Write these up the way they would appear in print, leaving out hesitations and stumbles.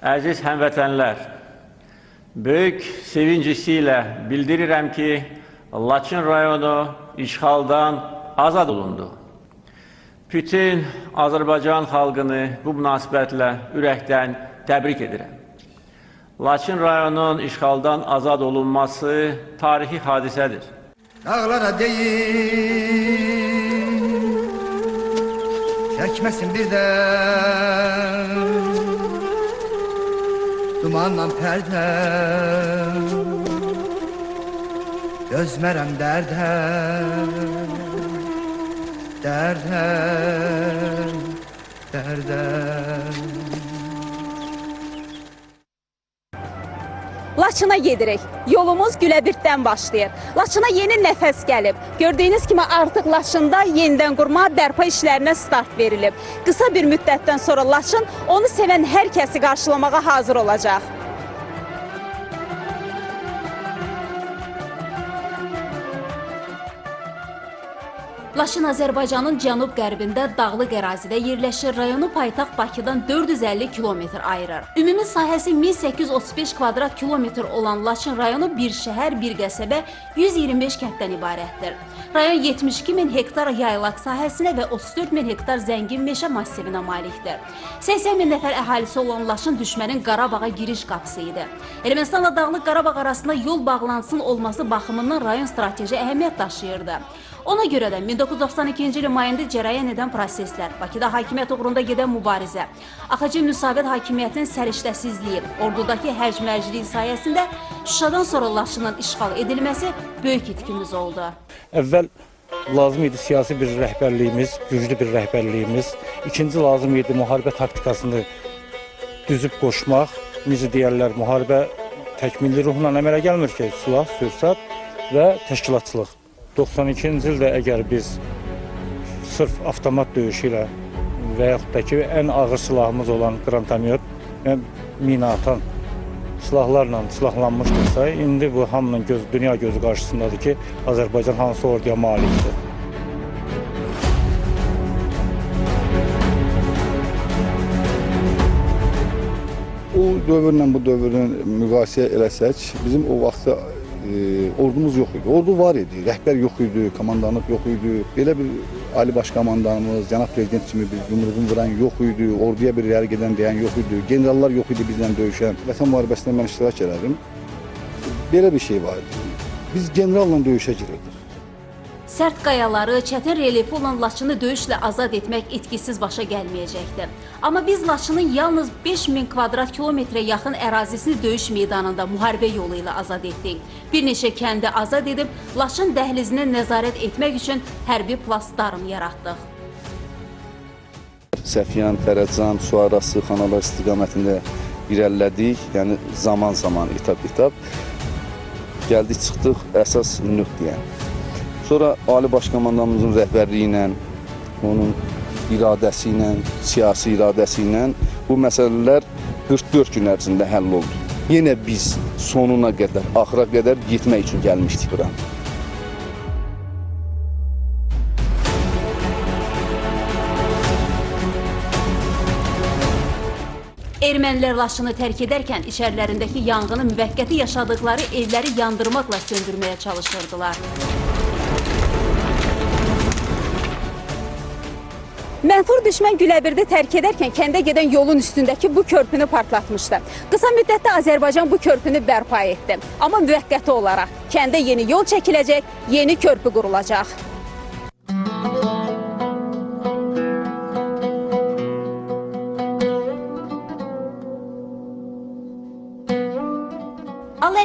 Əziz həmvətənlər, böyük sevinc hissi ilə bildirirəm ki, Laçın rayonu işğaldan azad olundu. Bütün Azərbaycan xalqını bu münasibətlə ürəkdən təbrik edirəm. Laçın rayonunun işğaldan azad olunması tarixi hadisədir. Dağlara deyim, çəkməsin birdən dumanla pərdə, dözmərəm dərdə, dərdə, dərdə. Laçına gedirik. Yolumuz Güləbirddən başlayır. Laçına yeni nəfəs gəlib. Gördüyünüz kimi artıq Laçında yenidən qurma, bərpa işlərinə start verilib. Qısa bir müddətdən sonra Laçın onu sevən hər kəsi qarşılamağa hazır olacaq. Laçın Azərbaycanın cənub-qərbində dağlıq ərazidə yerləşir, rayonu paytaxt Bakıdan 450 kilometr ayırır. Ümumi sahəsi 1835 kvadrat kilometr olan Laçın rayonu bir şəhər, bir qəsəbə, 125 kənddən ibarətdir. Rayon 72 min hektar yaylaq sahəsinə və 34 min hektar zəngin meşə massivinə malikdir. 80 min nəfər əhalisi olan Laçın düşmənin Qarabağa giriş qapısı idi. Ermənistanla Dağlıq Qarabağ arasında yol bağlantısının olması baxımından rayon strateji əhəmiyyət daşıyırdı. Ona görə də 1992-ci ilin mayında cərəyan edən proseslər, Bakıda hakimiyyət uğrunda gedən mübarizə, AXC müsaviət hakimiyyətinin səriştəsizliyi, ordudakı hərc-mərcliyi sayəsində Şuşadan sonra Laçının işğal edilməsi böyük itkimiz oldu. Əvvəl lazım idi siyasi bir rəhbərliyimiz, güclü bir rəhbərliyimiz. İkinci lazım idi müharibə taktikasını düzüb qoşmaq. Necə deyərlər, müharibə təkmilli ruhla əmələ gəlmir ki, silah, sursat və təşkilatçılıq. 92-ci ildə əgər biz sırf avtomat döyüşü ilə və yaxud da ki, ən ağır silahımız olan qrantamyot, yəni mina atan silahlarla silahlanmışdırsa, indi bu hamının dünya gözü qarşısındadır ki, Azərbaycan hansı orduya malikdir. O dövrlə bu dövrün müqayisə eləsək, bizim o vaxtda ordumuz yox idi. Ordu var idi, rəhbər yox idi, komandanlıq yox idi. Belə bir Ali Baş Komandanımız, cənab prezident kimi bir yumruğun vuran yox idi, orduya bir irəli gedən deyən yox idi, generallar yox idi bizlə döyüşən. Vətən müharibəsində mən iştirak elədim. Belə bir şey var idi. Biz generalla döyüşə girirdik. Sərt qayaları, çətin relyefi olan Laçını döyüşlə azad etmək itkisiz başa gəlməyəcəkdi. Amma biz Laçının yalnız 5000 kvadrat kilometrə yaxın ərazisini döyüş meydanında müharibə yolu ilə azad etdik. Bir neçə kəndi azad edib, Laçın dəhlizinə nəzarət etmək üçün hərbi plasdarm yaratdıq. Səfiyan, Fərəcan, Suarası, Xanalar istiqamətində irəlilədik, yəni zaman-zaman, etap-etap. Gəldik, çıxdıq əsas nöqtəyə. Sonra Ali Baş Komandanımızın rəhbərliyi ilə, onun iradəsi ilə, siyasi iradəsi ilə bu məsələlər 44 gün ərzində həll oldu. Yenə biz sonuna qədər, axıra qədər getmək üçün gəlmişdik bura. Ermənilər Laçını tərk edərkən içərilərindəki yanğını müvəqqəti yaşadıkları evləri yandırmaqla söndürməyə çalışırdılar. Mənfur düşmən Güləbirdi tərk edərkən kəndə gedən yolun üstündəki bu körpünü partlatmışdı. Qısa müddətdə Azərbaycan bu körpünü bərpa etdi. Amma müvəqqəti olaraq kəndə yeni yol çəkiləcək, yeni körpü qurulacaq.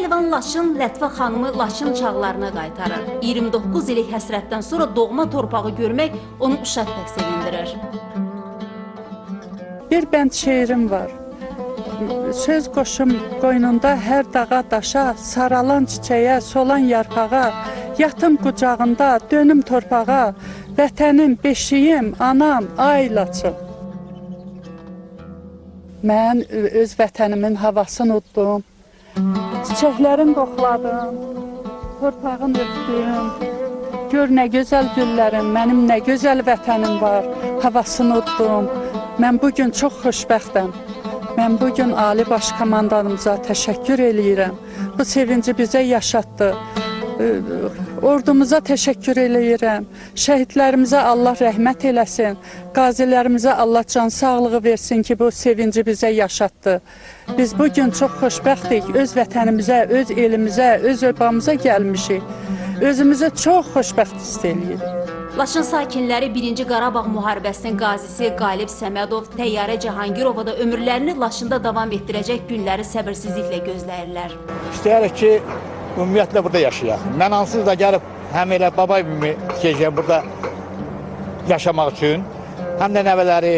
Əlvan Laçın Lətifə xanımı Laçın çağlarına qaytarır. 29 illik həsrətdən sonra doğma torpağı görmək onu uşaq tək sevindirir. Bir bənd şeirim var. Söz qoşum qoynunda hər dağa daşa, saralan çiçəyə, solan yarpağa, yatım qucağında, dönüm torpağa, vətənim, beşiyim, anam, ay Laçın. Mən öz vətənimin havasını uddum. Çiçəklərin qoxladım, torpağın öpdüm. Gör nə gözəl güllərim, mənim nə gözəl vətənim var, havasını uddum. Mən bugün çox xoşbəxtəm. Mən bugün Ali Baş Komandanımıza təşəkkür eləyirəm. Bu sevinci bizə yaşatdı. Ordumuza təşəkkür eləyirəm. Şəhidlərimizə Allah rəhmət eləsin. Qazilərimizə Allah can sağlığı versin ki, bu sevinci bizə yaşatdı. Biz bugün çox xoşbəxtik. Öz vətənimizə, öz elimizə, öz obamıza gəlmişik. Özümüzü çox xoşbəxt hiss eləyirik. Laçın sakinləri 1-ci Qarabağ müharibəsinin qazisi Qalib Səmədov, Təyyarə Cahangirova da ömürlərini Laçında davam etdirəcək günləri səbirsizliklə gözləyirlər. İstəyirik ki, ümumiyyətlə burada yaşayaq. Mən onsuz da gəlib həm elə baba evimi tikəcəyəm burada yaşamaq üçün, həm də nəvələri,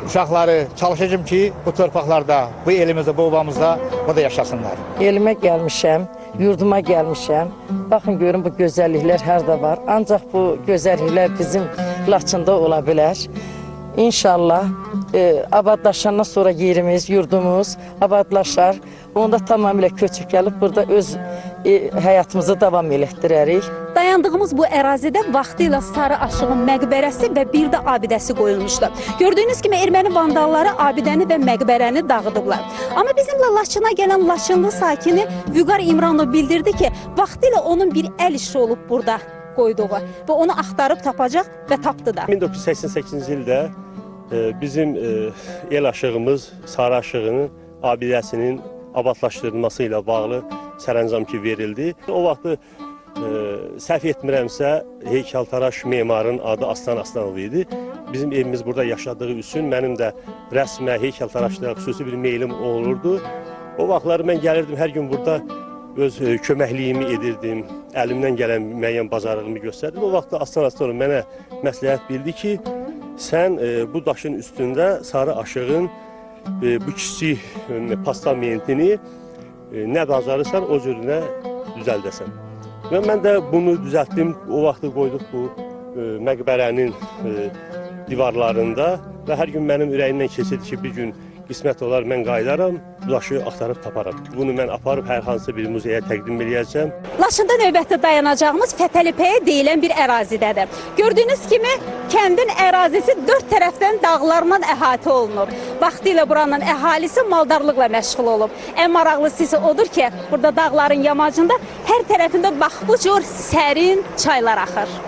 uşaqları çalışacağım ki, bu torpaqlarda, bu elimizdə, bu obamızda burada yaşasınlar. Elimə gəlmişəm, yurduma gəlmişəm. Baxın, görün, bu gözəlliklər harda var. Ancaq bu gözəlliklər bizim Laçında ola bilər. İnşallah abadlaşandan sonra yerimiz, yurdumuz abadlaşar. Onda tamamilə köçüb gəlib burada öz həyatımızı davam elətdirərik. Dayandığımız bu ərazidə vaxtilə Sarı Aşığın məqbərəsi və bir də abidəsi qoyulmuşdu. Gördüyünüz kimi erməni vandalları abidəni və məqbərəni dağıdıblar. Amma bizimlə Laçına gələn Laçınlı sakini Vüqar İmranov bildirdi ki, vaxtilə onun bir əl işi olub burada qoyduğu və onu axtarıb tapacaq və tapdı da. 1988-ci ildə bizim el aşığımız Sarı Aşığının abidəsinin abadlaşdırılması ilə bağlı sərəncam ki verildi. O vaxtı səhv etmirəmsə heykəltaraş memarın adı Aslan Aslanov idi. Bizim evimiz burada yaşadığı üçün mənim də rəsmə, heykəltaraşlığa xüsusi bir meylim olurdu. O vaxtlar mən gəlirdim, hər gün burada öz köməkliyimi edirdim, əlimdən gələn müəyyən bacarığımı göstərdim. O vaxtda Aslan Aslanov mənə məsləhət bildi ki, sən bu daşın üstündə Sarı Aşığın bu kiçik postamentini nə bacarırsan o cürünə düzəldəsən. Və mən də bunu düzəltdim, o vaxtı qoyduq bu məqbərənin divarlarında və hər gün mənim ürəyimdən keçirdi ki, bir gün qismət olar, mən qayıdaram, bu daşı axtarıb taparam. Bunu mən aparıb hər hansı bir muzeyə təqdim eləyəcəm. Laçında növbətdə dayanacağımız Fətəlipəyə deyilən bir ərazidədir. Gördüyünüz kimi kəndin ərazisi dörd tərəfdən dağlarla əhatə olunur. Vaxtilə buranın əhalisi maldarlıqla məşğul olub. Ən maraqlısı isə odur ki, burada dağların yamacında hər tərəfində bax bu cür sərin çaylar axır.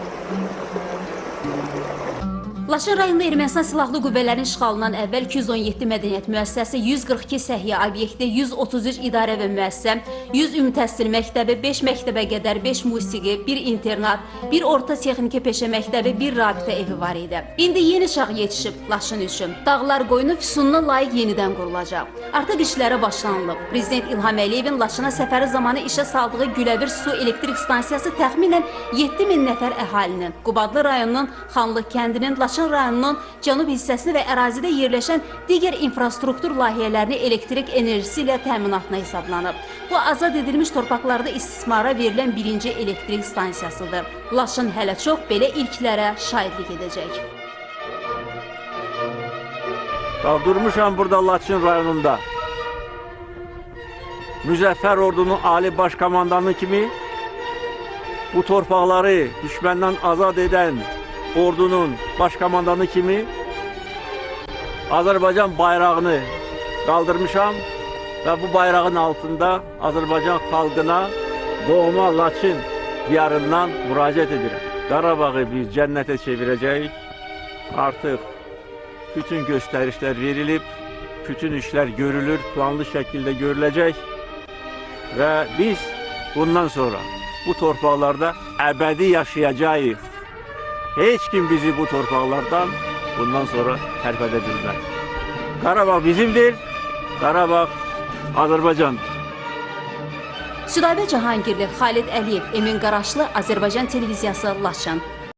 Laçın rayonunda Ermənistan Silahlı Qüvvələrinin işğalından əvvəl 217 mədəniyyət müəssisəsi, 142 səhiyyə obyekti, 133 idarə və müəssisə, 100 ümumi təhsil məktəbi, 5 məktəbə qədər 5 musiqi, 1 internat, 1 orta texniki peşə məktəbi, 1 rabitə evi var idi. İndi yeni çağ yetişib Laçın üçün. Dağlar qoyunu füsununa layiq yenidən qurulacaq. Artıq işlərə başlanılıb. Prezident İlham Əliyevin Laçına səfəri zamanı işə saldığı Güləbir su elektrik stansiyası təxminən 7000 nəfər əhalinin, Qubadlı rayonunun Xanlıq kəndinin, Laçın rayonunun cənub hissəsini və ərazidə yerləşən digər infrastruktur layihələrini elektrik enerjisi ilə təminatına hesablanıb. Bu, azad edilmiş torpaqlarda istismara verilən birinci elektrik stansiyasıdır. Laçın hələ çox belə ilklərə şahidlik edəcək. Durmuşam burada Laçın rayonunda. Müzəffər ordunun Ali Baş Komandanı kimi bu torpaqları düşməndən azad edən ordunun başkomandanı kimi Azərbaycan bayrağını qaldırmışam və bu bayrağın altında Azərbaycan xalqına doğma Laçın diyarından müraciət edirəm. Qarabağı biz cənnətə çevirəcəyik. Artıq bütün göstərişlər verilib, bütün işlər görülür, planlı şəkildə görüləcək və biz bundan sonra bu torpaqlarda əbədi yaşayacağıq. Heç kim bizi bu torpaqlardan bundan sonra tərpədə bilməz. Qarabağ bizimdir, Qarabağ Azərbaycandır. Südabə Cahangirli, Xalid Əliyev, Emin Qaraşlı, Azərbaycan Televiziyası, Laçın.